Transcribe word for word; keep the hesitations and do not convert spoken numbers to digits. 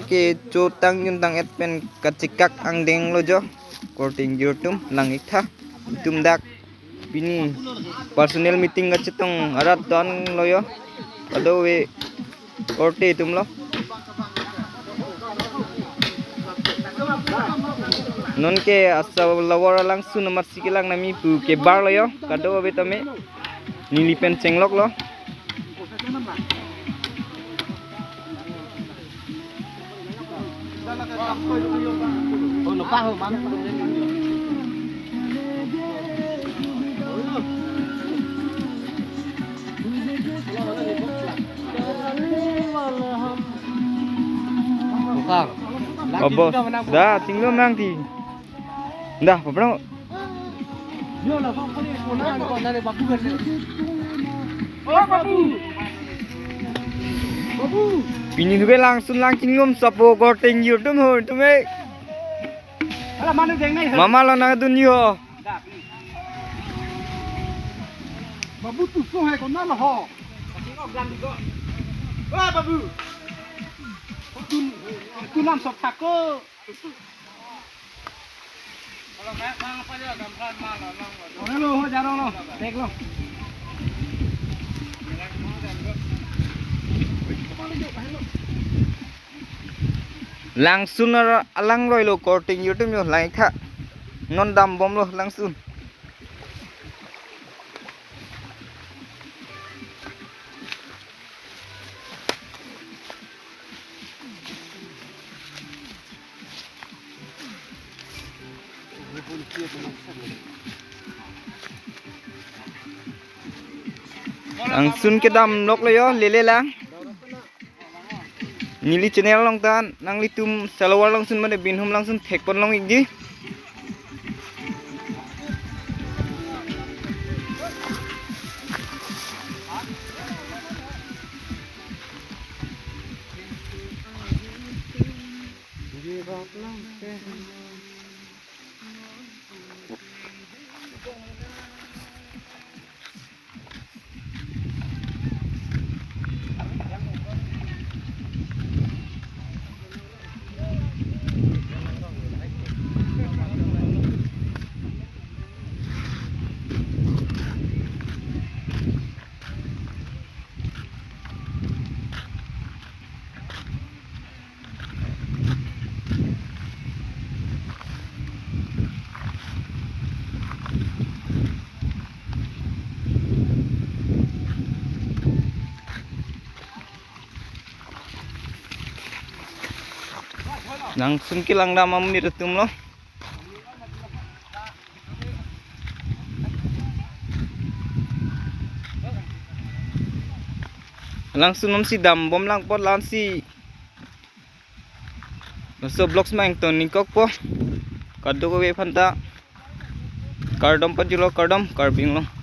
Kechotang juntang et pen kachekak angdeng lo jo. Korte ingjir atum lang-iktha. Itum dak pini personal meeting kachetong arat don lo jo. Kadokave korte atum lo. Non ke asa lavar alangsun amatsi kelang nami pu kebar lo jo. Kadokave tame neli pen chenglok lo. Abo, da, tinglo nang ti. Dah, paprang. Pini hube langsun lang chingrum sapo korte ingjir atum ho, itum eh. Mama lo nangdun jo. Babu tu so hai kona lo ho. Wah, Babu. Tu, tu nam sok thak ko. Hello, ho, jaro lo, dek lo. Langsun ar-, alang roi lo korte ingjir atum jo, lang-iktha. Non dambom lo langsun. Langsun kedam lok lo jo, lele lang. Neli channel along ta nanglitum salovar langsun mane binhum langsun thekpon long-ikji. Langsun kelang dam amonit atum lo. Langsun nonsi dambom lang apot langsi. Laso vlogs ma ington ningkokpo. Kadokave aphanta kardom pajirlo, kardom, Karbi Anglong.